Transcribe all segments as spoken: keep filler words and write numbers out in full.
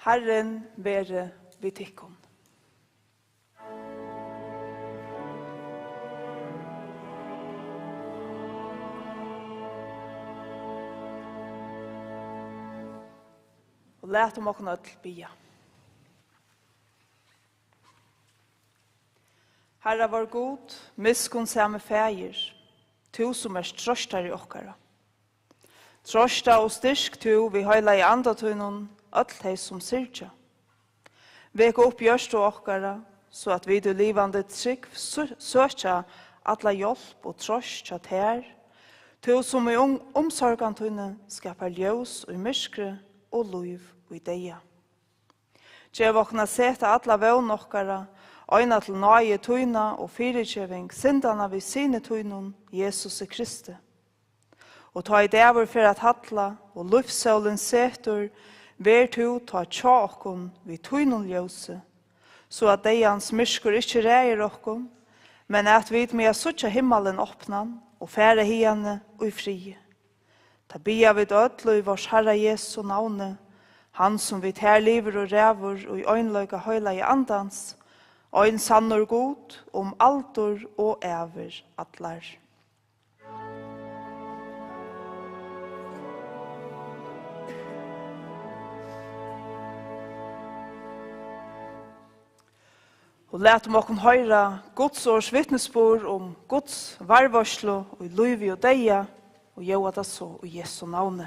Harrin veri við tykkum. Og latum okkum øll biðja. Harra vár Gud, miskunnsami Faðir, tú sum ert troystari okkara. Troysta og styrk tú við heilaga Anda tínum øll tey, sum syrgja. Vek upp hjørtu okkara, so at vit í livandi trúgv sø-, søkja alla hjálp og troyst hjá tær, tú sum í um-, umsorgan tíni skapar ljós í myrkri og lív í deyða. Gev okkum at seta alla vón okkara eina til náði tína og fyrigeving syndanna við Syni tínum, Jesusi Kristi. Og tá ið dagur fer at halla og lívssólin setur, ver tú tá hjá okkum við tínum ljósi, so at deyðans myrkur ikki ræðir okkum, men at vit mega síggja himmalin opnan og fara hiðani í friði. Tað biðja vit øll í várs Harra Jesu navni, hann sum við tær livir og ræður í einleika heilaga Andans, ein sannur Gud, um aldur og ævir allar. Og latum okkum hoyra Guds orðs vitnisburð um Guds varðveitslu í lívi og deyða, og ljóða tað so í Jesu navni.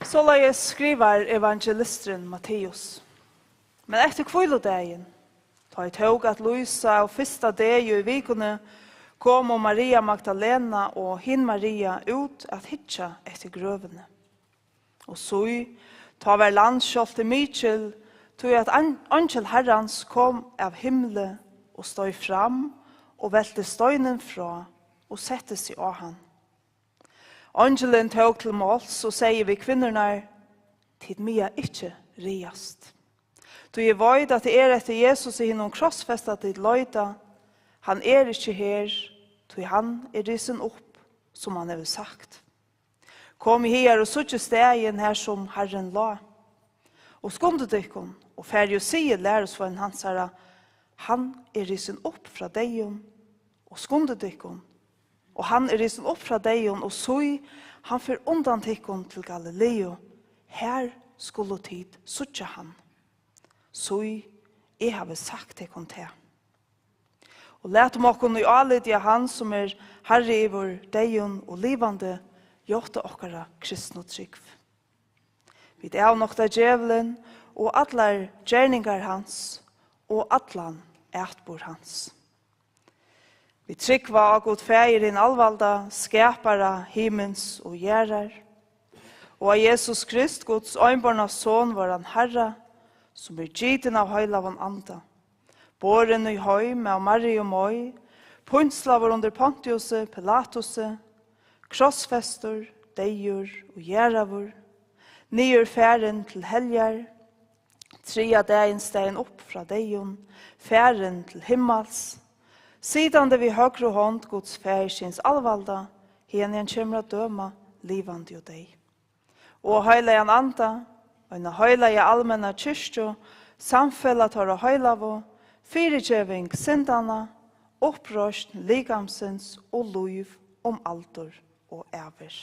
Soleiðis skrivar evangelisturin Matteus. Men eftir hvíludagin, tá ið tók at lýsa av fyrsta degi í vikuni, komu Maria Magdalena og hin Maria út at hyggja eftir grøvini. Og sí, tá var landskjálvti mikil, tí at ein-, eingil Harrans kom av himli og steig fram og velti steinin frá og setti seg á hann. Eingilin tók til máls og segði við kvinnurnar: Tit mega ikki ræðast. Tí eg veit, at tað er eftir Jesusi hinum krossfesta, tit leita. Hann er ikki her, tí hann er risin upp, sum hann hevur sagt. Komið higar og síggið staðin, har sum Harrin lá. Og skundið tykkum, og farið og sigið lærisveinum hansara: Hann er risin upp frá deyðum. Og skundið tykkum, og hann er risin upp frá deyðum, og sí, hann fer undan tykkum til Galileu. Har skulu tit síggja hann. Sí, eg havi sagt tykkum tað. Og latum okkum í áliti á hann, sum er Harri yvir deyðum og livandi, játta okkara kristnu trúgv. Vit avnokta djevulin og allar gerningar hans og allan atburð hans. Vit trúgva á Gud Faðir hin alvalda, skapara himins og jarðar, og á Jesus Krist, Guds einborna Son, vóran Harra, sum er gitin av heilagum Anda, borin í heim av Mariu Mei, pínslaður undir Pontiusi Pilatusi, krossfestur, deyður og jarðaður, niður farin til heljar, triðja dagin staðin upp frá deyðum, farin til himmals, sitandi við høgru hond Guds Faðirsins alvalda, hiðani hann kemur at døma livandi og deyð. Og heilagan Anda, eina heilaga almenna kirkju, samfelag teirra heilagu, fyrigeving syndanna, uppreisn likamsins og lív um aldur og ævir.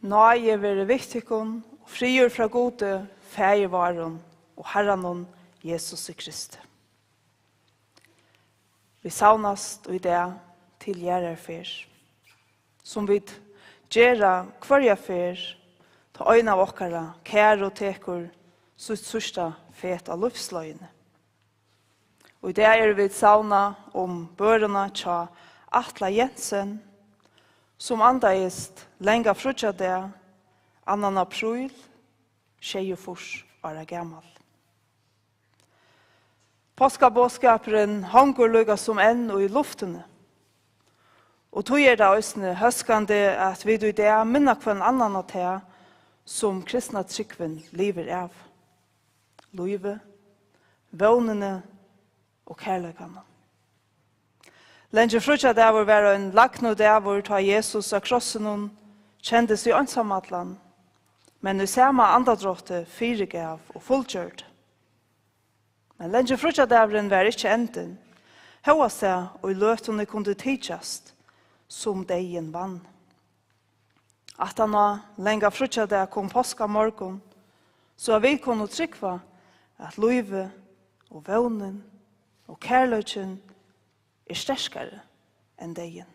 Náði verið við tykkum og friður frá Gudi, Faðir várum og Harranum Jesusi Kristi. Vit savnast í dag til jarðarferð, sum vit gera hvørja ferð, tá ein av okkara kæru tekur sítt síðsta fet á lívsleiðini. Og í dag eru vit savnað um børuna hjá Atla Jensen, sum andaðist langa fríggjadag, annan apríl, sjeyogfýrs ára gamal. Páskaboðskapurin hongur líka sum enn í luftini. Og tí er tað eisini hóskandi, at vit í dag minna hvønn annan á tað, sum kristna trúgvin livir av: lívi, vónini og kærleikanum. Langifríggjadagur var ein lagnudagur, tá Jesus á krossinum kendi seg einsamallan, men í sama andadrátti fyrigav og fullgjørdi. Men langifríggjadagurin var ikki endin, hóast tað í løtuni kundi tykjast, sum deyðin vann. Aftan á langa fríggjadag kom páskamorgun, so at vit kunnu trúgva, at lívið og vónin og kærleikin er sterkari enn deyðin.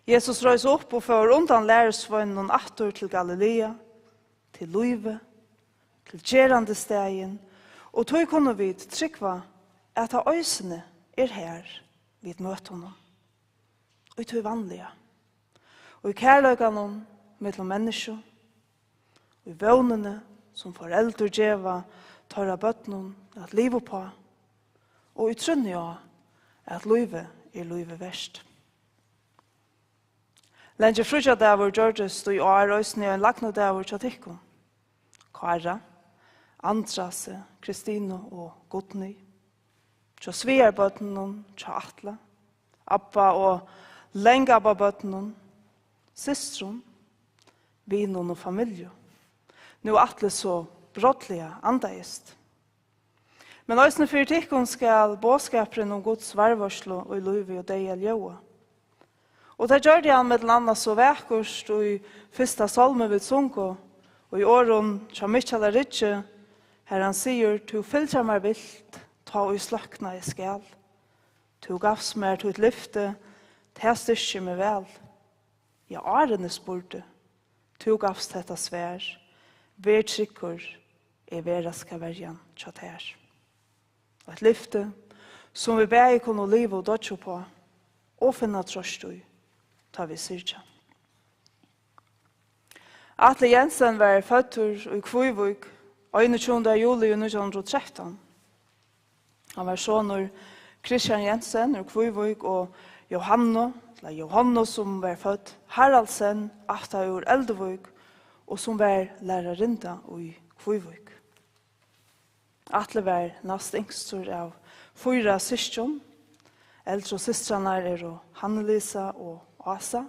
Jesus reis upp og fór undan lærisveinunum aftur til Galilea, til lívið, til gerandisdagin, og tí kunnu vit trúgva, at tað eisini er har, vit møta honum. Í tí vanliga, í kærleikanum millum menniskju, í vónini, sum foreldur geva teirra børnum at liva uppá, og í trúnni á, at lívið er lívið vert. Langifríggjadagur gjørdist í ár eisini ein lagnudagur hjá tykkum, Kára, Andrasi, Kristinu og Guðni, hjá svigarbørnunum hjá Atla, abba- og langabbabørnunum, systrum, vinum og familju, nú Atli so brádliga andaðist. Men eisini fyri tykkum skal boðskapurin um Guds varðveitslu í lívi og deyða ljóða. Og tað gjørdi hann millum annað so vakurt í fyrsta sálmi, vit sungu, og í orðum hjá Mikkjali Ryggi, har hann sigur: "Tú fylgir mær vilt, tá ið sløkna eg skal. Tú gavst mær títt lyfti, tað styrkir meg væl. Ja, áðrenn eg spurdi, tú gavst hetta svar: Ver tryggur, eg vera skal verjan hjá tær." Eitt lyfti, sum vit bæði kunnu liva og doyggja uppá og finna troyst í, tá vit syrgja. Atli Jensen var føddur í Kvívík einogtjúgunda juli nítjan hundrað og trettan. Hann var sonur Kristian Jensen úr Kvívík og Jóhannu, ella Jóhannu, sum var fødd Haraldsen, ættað úr Elduvík, og sum var lærarinna í Kvívík. Atli var næst yngstur av fýra systkjum. Eldru systrarnar eru Hanne Lisa og Ása,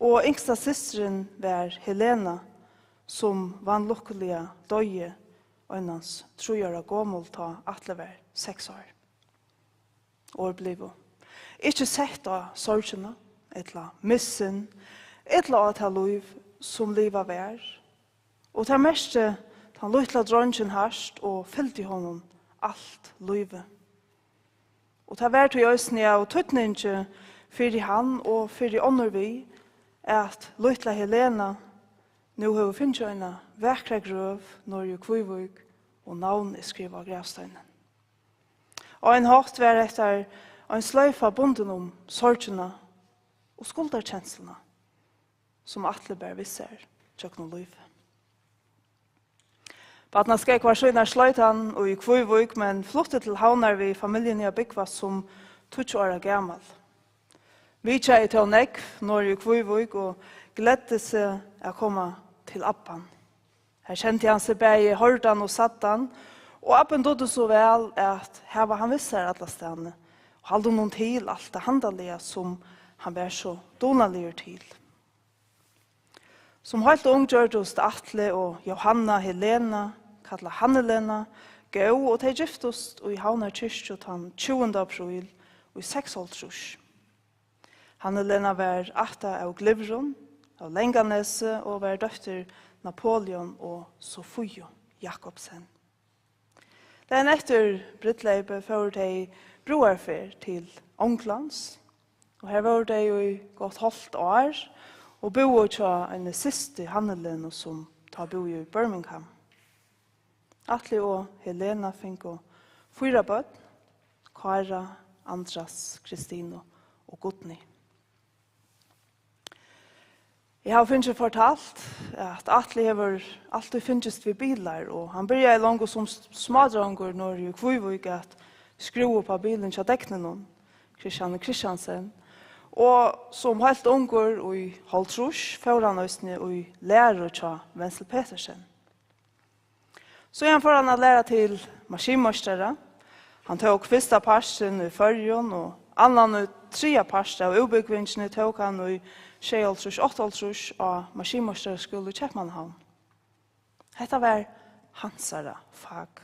og yngsta systirin var Helena, sum vanlukkuliga doyði einans trý ára gomul, tá Atli var seks ár. Orð blivu ikki sett á sorgina, ella missin, ella á tað lív, sum livað var, og tað merkti tann lítla dreingin hart og fylgdi honum alt lívið. Og tað var tí eisini av týdningi fyri hann og fyri onnur við, at lítla Helena nú hevur fingið eina vakra grøv norður í Kvívík, og navn er skrivað á gravsteinin. Á ein hátt var hetta ein sloyfa bundin um sorgina og skuldarkensluna, sum Atli bar við sær gjøgnum lívið. Barnaskógvar sínar sleit hann í Kvívík, men flutti til Havnar við familjuni at búgva sum tíggju ára gamal. Vitjaði tó nógv norður í Kvívík og gleddi seg at koma til abban. Har kendi hann seg bæði hoyrdan og sæddan, og abbin dugdi so væl at hava hann við sær allastaðni og halda honum til alt tað handaliga, sum hann var so dugnaligur til. Sum heilt ung gjørdust Atli og Jóhanna Helena, kallað Hanne-Lena, góð, og tey giftust í Havnar kirkju tann tjúgunda apríl í seksoghálvtrýss. Hanne-Lena var ættað av Glyvrum, av Langanesi og var dóttir Napoleon og Sofiu Jakobsen. Dagin eftir brúdleypið fóru tey brúðarferð til Onglands, og har vóru tey í gott hálvt ár og búðu hjá eini systur Hanne Lenu, sum tá búði í Birmingham. Atli og Helena fingu fýra børn: Kára, Andras, Kristinu og Guðni. Eg havi fingið fortalt, at Atli hevur altíð fingist við bilar, og hann byrjaði longu sum s-, smádrongur norður í Kvívík at skrúva upp á bilin hjá degninum, Christian Christiansen, og sum heilt ungur í hálvtrýss fór hann eisini í læru hjá Wenzel Petersen. Síðan fór hann at læra til maskinmeistara. Hann tók fyrsta partin í Føroyum og annan og triðja part av útbúgvingini tók hann í sjeyoghálvtrýss áttaoghálvtrýss á maskinmeistaraskúla í Keypmannahavn. Hetta var hansara fak.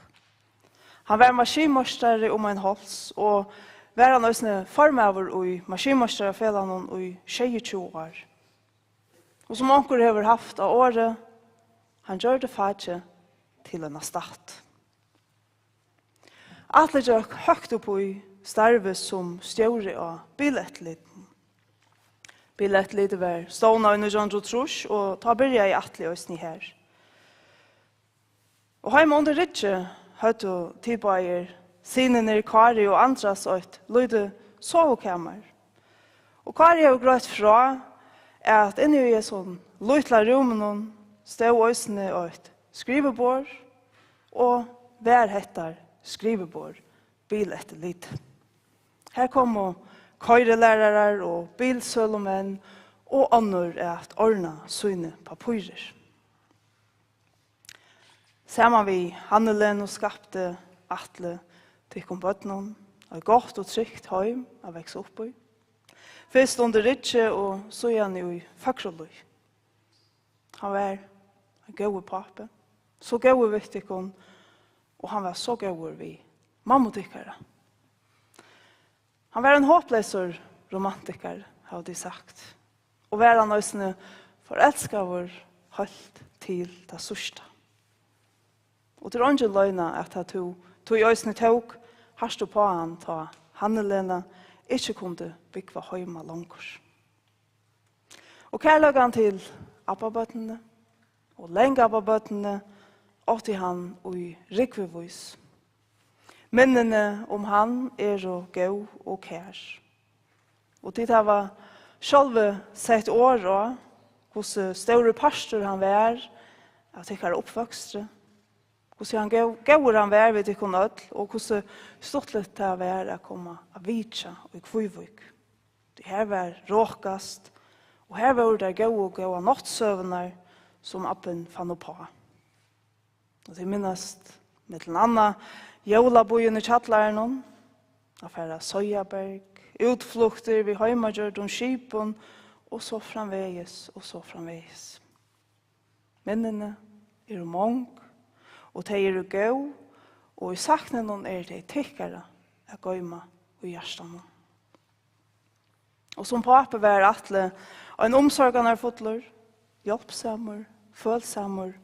Hann var maskinmeistari um ein háls og var hann eisini formaður í Maskinmeistarafelagnum í sjeyogtjúgu ár. Og sum onkur hevur havt á orði, hann gjørdi fakið til eina stætt. Atli gekk høgt upp í starvið sum stjóri á Bileftirlitinum. Bileftirlitið var stovnað í nítjan hundrað og trýss, og tá byrjaði Atli eisini har. Og heima undir Ryggi høvdu tit báðir, synirnir Kári og Andras, eitt lítið sovukamar. Og Kári hevur greitt frá, at inni í hesum lítla rúminum stóð eisini eitt skriviborð, og var hetta skriviborð Bileftirlit. Har komu koyrilærarar og bilsølumenn og onnur at ordna síni pappírir. Saman við Hanne Lenu skapti Atli tykkum børnum eitt gott og trygt heim at vaksa upp í. Fyrst undir Ryggi og síðani í Fagralíð. Hann var ein góður pápi, so góður við tykkum, og hann var so góður við mammu tykkara. Hann var ein hopleysur romantikari, hava tit sagt, og var hann eisini forelskaður heilt til tað síðsta. Og tað er eingin loyna, at tá tú, tú eisini tók hart upp á hann, tá Hanne Lena ikki kundi búgva heima longur. Og kærleikan til abbabørnini og langabbabørnini átti hann í rúgvuvís. Minnini um hann eru góð og kær. Og tit hava sjálvi sett orð á, hvussu stórur partur hann var av tykkara uppvøkstri, hvussu hann góð-, góður hann var við tykkum øll, og hvussu stuttligt tað var at koma at vitja í Kvívík. Tí har var rokast, og har vóru tær góðu, góða náttsøgurnar, sum abbin fann uppá. Og tit minnast millum annað jólabíðin í kjallaranum, at fara á Soyaberg, útfluktir við heimagjørdum skipum og so framvegis og so framvegis. Minnini eru mong, og tey eru góð, og í sakninum eru tey tykkara at goyma í hjartanum. Og sum pápi var Atli ein umsorganarfullur, hjálpsamur, følsamur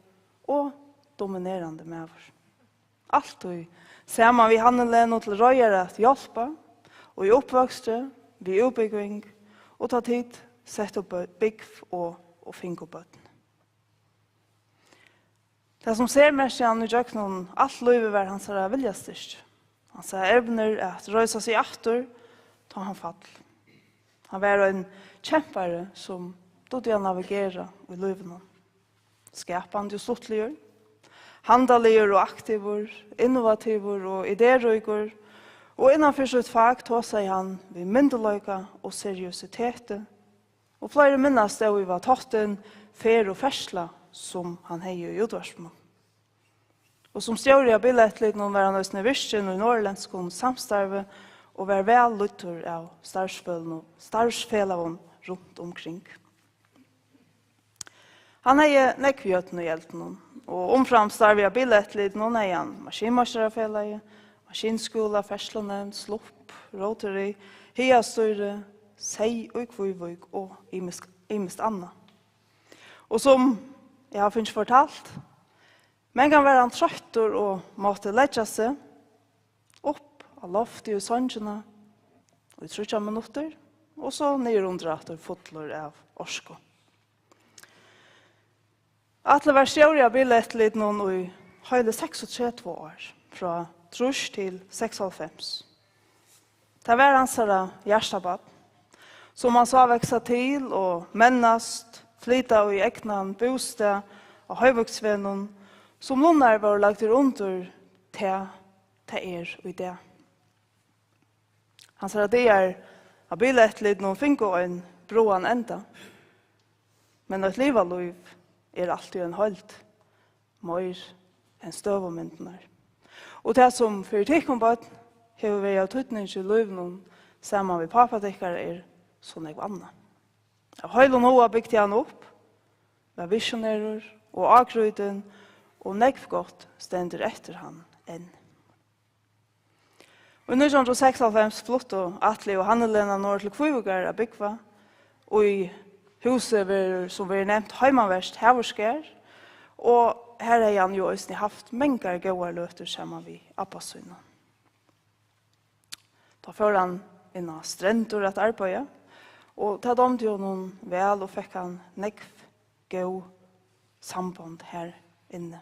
og dominerandi maður. Altíð saman við Hanne Lenu til reiðar at hjálpa, og í uppvøkstri, við útbúgving, og tá tit settu bø-, búgv og, og fingu børn. Tað, sum sermerkti hann ígjøgnum alt lívið, var hansara viljastyrki. Hansara evnir at reisa seg aftur, tá hann fall. Hann var ein kempari, sum dugdi at navigera í lívinum. Skapandi og stuttligur, handaligur og aktivur, innovativur og ideríkur, og innan fyri sítt fak tosaði hann við myndugleika og seriøsiteti, og fleiri minnast óivað táttin Ferð og ferðsla, sum hann hevði í útvarpinum. Og sum stjóri á Bileftirlitinum var hann eisini virkin í norðurlendskum samstarvi og var væl lýddur av starvsfelagum, starvsfelagum runt umkring. Hann hevði nógv jørn í eldinum, og umframt starvið á Bileftirlitinum hevði hann Maskinmeistarafelagið, Maskinskúla, Ferðslunevnd, Slupp, Rotary, Hagastýri, Seyð í Kvívík og ymiskt, ymiskt annað. Og sum eg havi fingið fortalt, mangan var hann troyttur og mátti leggja seg upp á loftið í songina í tríggjar minuttir og so niður undir aftur fullur av orku. Atli var stjóri á bileftirlitinum í heili seksogtretivu ár, frá trýss til seksoghálvfems. Tað var hansara hjartabarn, sum hann sá vaksa til og mennast, flyta í egnan bústað á Hoyvíksvegnum, sum lunnar vóru lagdir undir tað, tað er í dag. Hansara dagar á bileftirlitinum fingu ein bráðan enda, men eitt livað lív er altíð ein heild, meir enn støðumyndirnar. Og tað, sum fyri tykkum børn hevur verið av týdningi í lívinum saman við pápa tykkara, er so nógv annað. Av heilum huga bygdi hann upp, var visionerur og ágrýtin, og nógv gott stendur eftir hann enn. Í nítjan hundrað og seksoghálvfems fluttu Atli og Hanne Lena norður til Kvívíkar at búgva, í húsi verður, sum verður nevnt, Heimavert Havurskarð, og har hevði hann jú eisini havt mangar góðar løtur saman við abba sínum. Tá fór hann inn á Strendur at arbeiða, og tað dámdi honum væl og fekk hann nógv góð sambond har inni.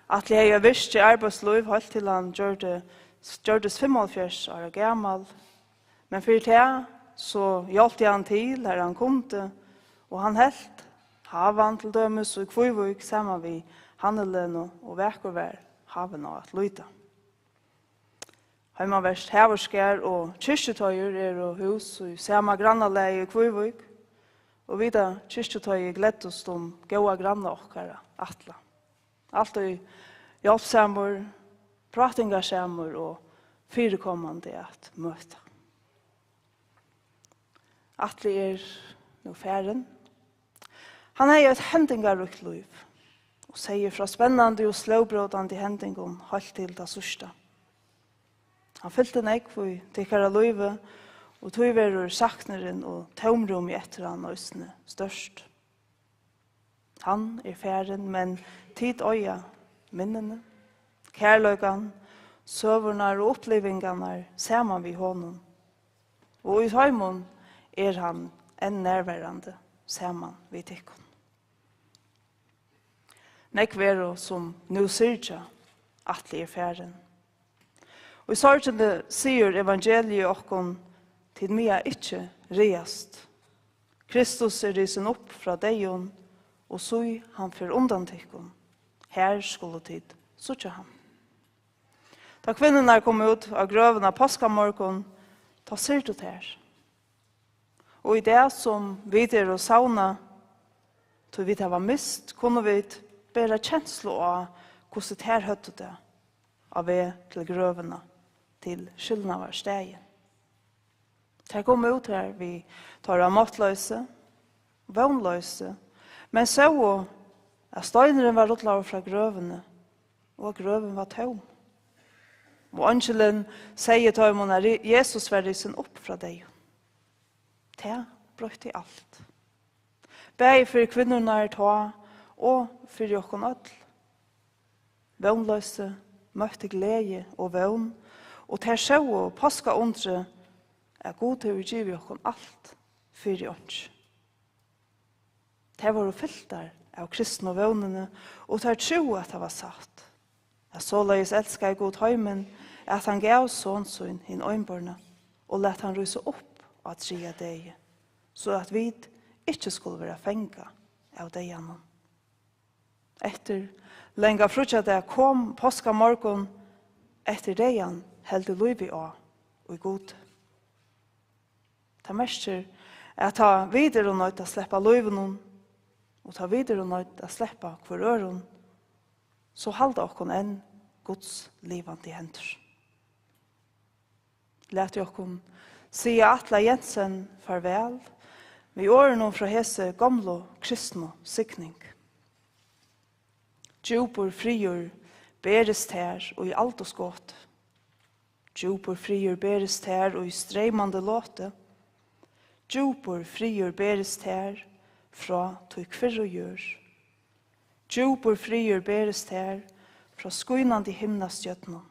Atli hevði eitt virkið arbeiðslív heilt til hann gjørdi, gjørdist fimmoghálvfjerðs ára gamal, men fyri tað so hjálpti hann til har hann kundi, og hann helt havan til dømis í Kvívík saman við Hanne Lenu, og vakur var havin á at líta. Heimavert Havurskarð og Kirkjuteigur eru hús í sama grannalagi í Kvívík, og vit á Kirkjuteigi gleddust um góða granna okkara, Atla. Altíð hjálpsamur, prátingarsamur og fyrikomandi at møta. Atli er nú farin. Hann hevði eitt hendingaríkt lív og segði frá spennandi og slóbrótandi hendingum heilt til tað síðsta. Hann fylti nógv í tykkara lívi, og tí verður saknurin og tómrúmið eftir hann eisini stórt. Hann er farin, men tit eiga minnini, kærleikan, søgurnar og upplivingarnar saman við honum. Og í teimum er hann enn nærverandi saman við tykkum. Nógv eru, sum nú syrgja, Atli er farin. Og í sorgini sigur evangeliið okkum: Tit mega ikki ræðast. Kristus er risin upp frá deyðum, og sí, hann fer undan tykkum. Har skulu tit síggja hann. Tá kvinnurnar komu út á grøvina páskamorgun, tá syrgdu tær. Og í dag, sum vit eru savnað, tí vit hava mist, kunnu vit bera kenslu á, hvussu tær høvdu tað á veg til grøvina, til skilnaðarstaðin. Tær komu út har við teirra máttloysi, vónloysi, men sóu, at steinurin var rullaður frá grøvini, og at grøvin var tóm. Og eingilin segði teimum, at ri-, Jesus var risin upp frá deyðum. Tað broytti alt. Bæði fyri kvinnurnar tá og fyri okkum øll. Vónloysi møtti gleði og vón, og tær sóu páskaundrið, at Gud hevur givið okkum alt fyri einki. Tær vóru fyltar av kristnu vónini, og tær trúðu, at tað var satt, at soleiðis elskaði Gud heimin, at hann gav son sín hin einborna, og læt hann rísa upp á triðja degi, so at vit ikki skulu vera fangað av deyðanum. Eftir langa fríggjadag kom páskamorgun, eftir deyðan heldur lívið á í Gud. Tað merkir, at tá vit eru noydd at sleppa lívinum, og tá vit eru noydd at sleppa hvør øðrum, so halda okkum enn Guds livandi hendur. Latið okkum siga Atla Jensen farvæl við orðunum frá hesi gomlu kristnu signing. Djúpur friður berist tær í aldursgøtu. Djúpur friður berist tær í streymandi lotu. Djúpur friður berist tær frá tí kvirru jørð. Djúpur friður berist tær frá skínandi himnastjørnum.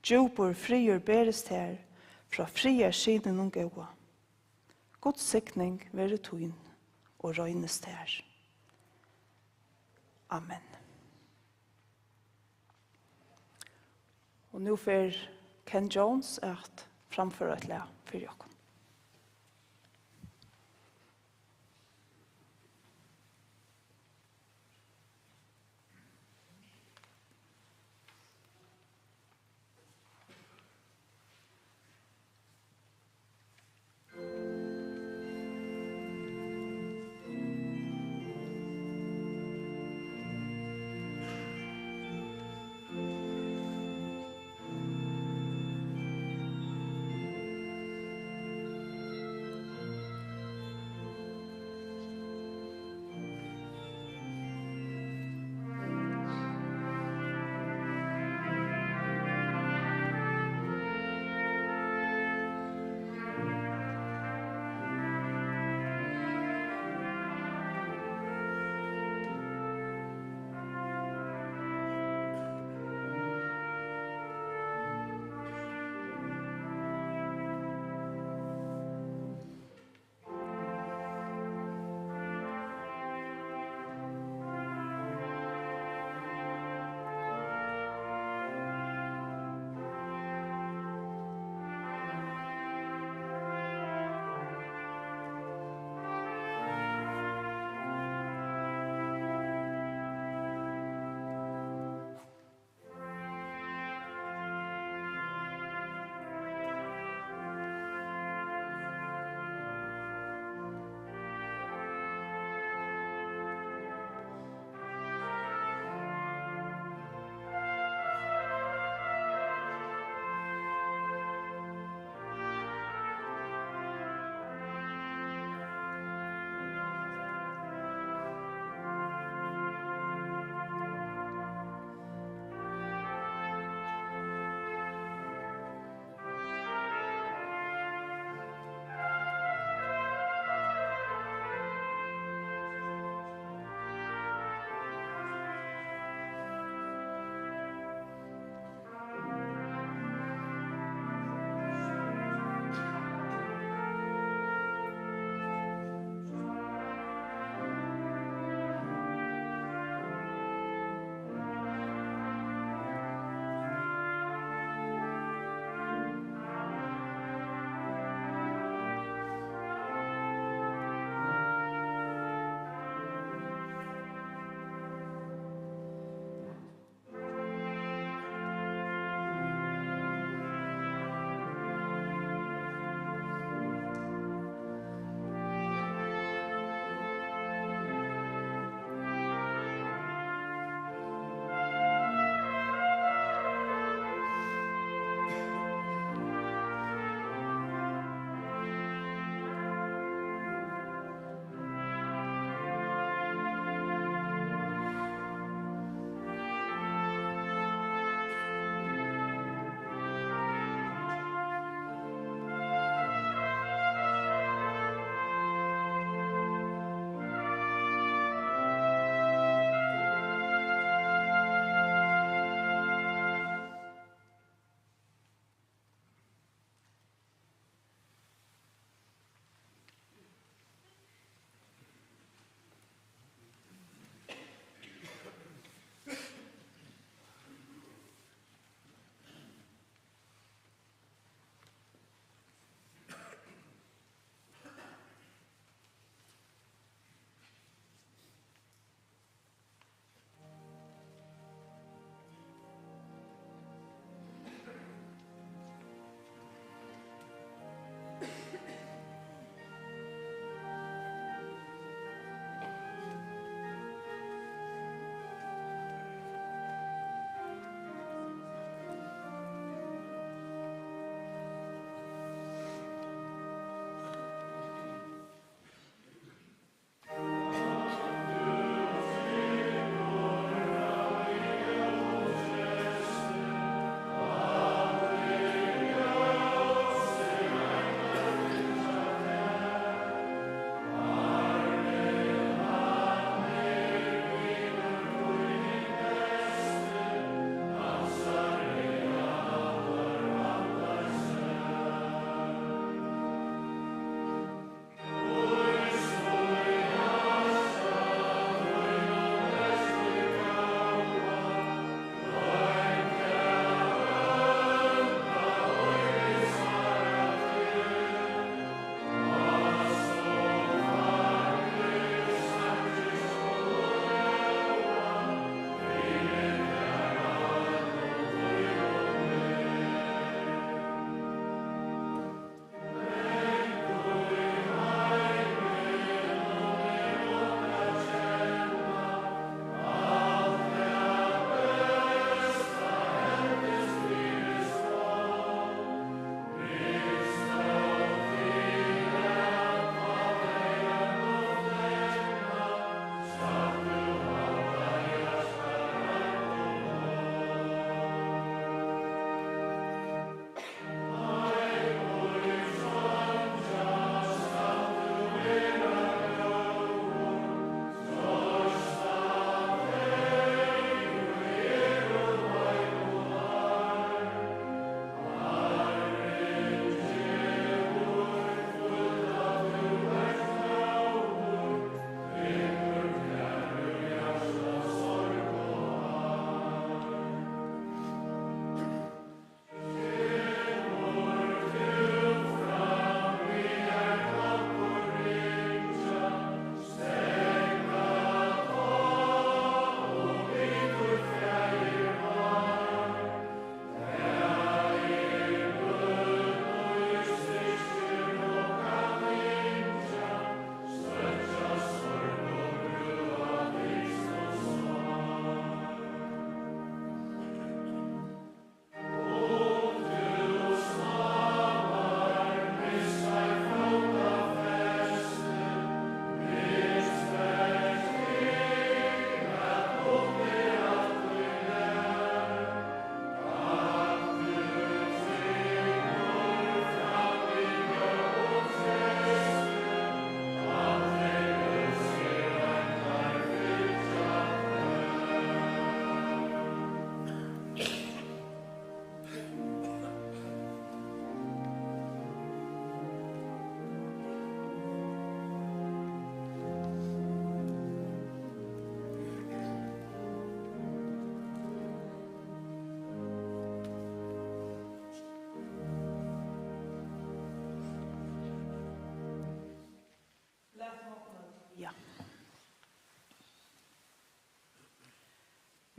Djúpur friður berist tær frá friðarsyninum góða. Guds signing verður tín og roynist tær. Amen. Og nú fer Ken Jones at framføra eitt lag fyri okkum.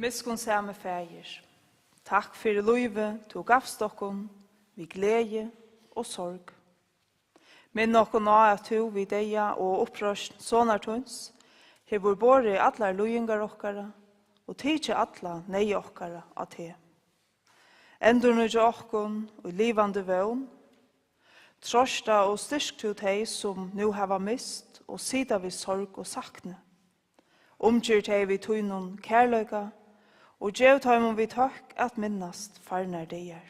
Miskunnsami Faðir, takk fyri lívið, tú gavst okkum við gleði og sorg. Minn okkum á, at tú við deyða og uppreisn sonar tíns hevur borið allar líðingar okkara og tikið alla neyð okkara á teg. Endurnýggja okkum í livandi vón. Troysta og styrk tú tey, sum nú hava mist og sita við sorg og sakni. Umgir tey við tínum kærleika og gev teimum við tøkk at minnast farnar dagar.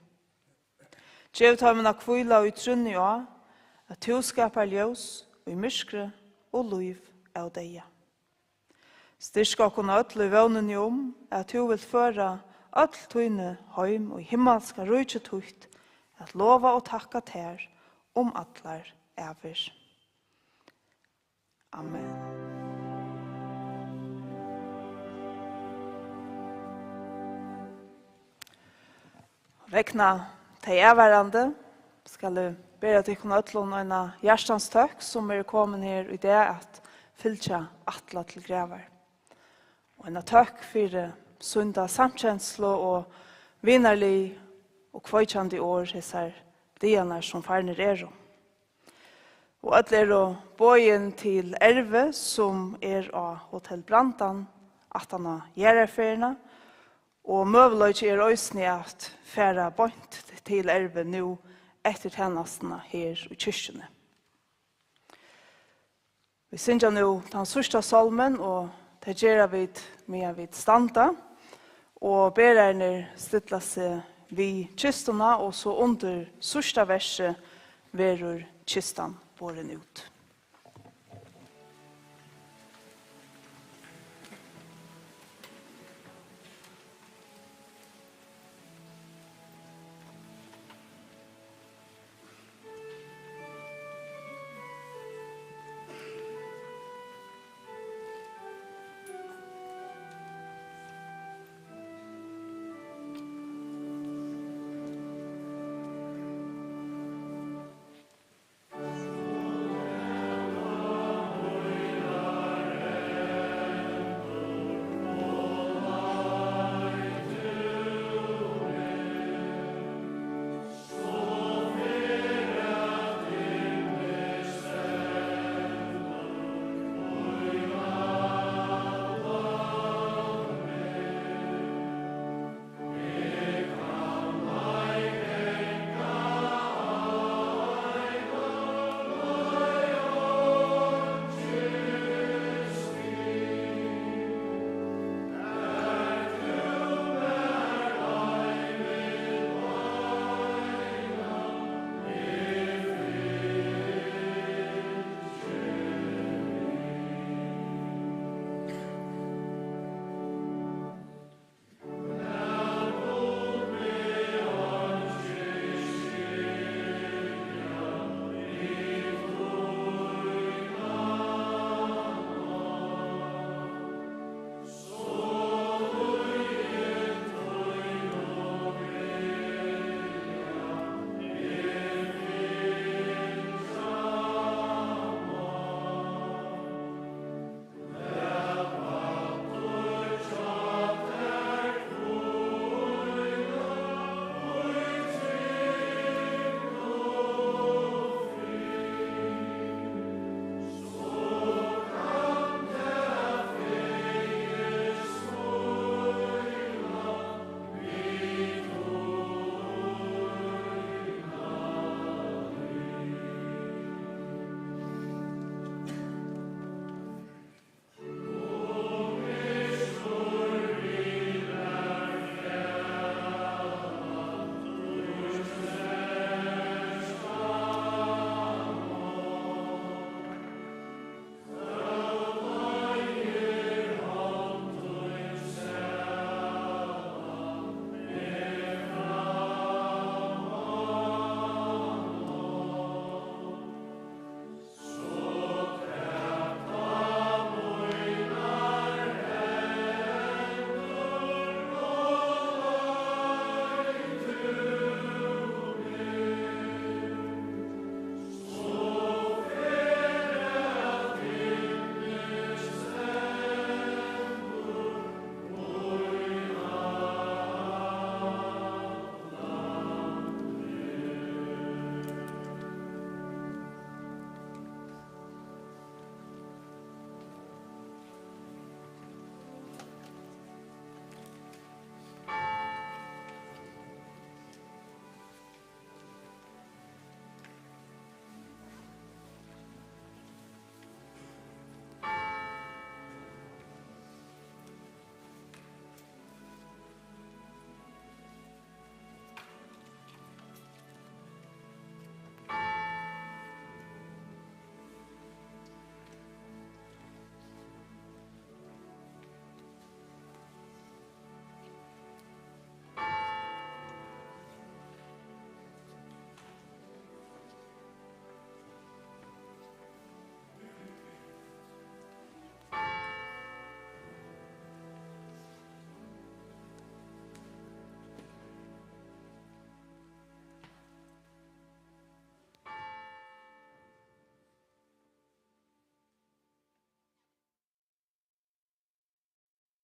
Gev teimum at hvíla í trúnni á, at tú skapar ljós í myrkri og lív av deyða. Styrk okkum øll í vónini um, at tú vilt føra øll tíni heim í himmalska ríki títt, at lova og takka tær um allar ævir. Amen. Vegna tey avvarðandi skal eg bera tykkum øllum eina hjartans tøkk, sum eru komin her í dag at fylgja Atla til gravar. Og eina tøkk fyri sunda samkenslu og vinarlig og kveikjandi orð hesar dagarnar, sum farnir eru. Og øll eru boðin til Ervu, sum er á Hotel Brandan aftan á jarðarferðina, og møguleiki er eisini at fara beint til Ervu nú eftir tænastuna her í kirkjuni. Vit syngja nú tann síðsta sálmin, og tað gera vit, meðan vit standa, og berararnir stilla seg við kistuna, og so undir síðsta versi verður kistan borin út.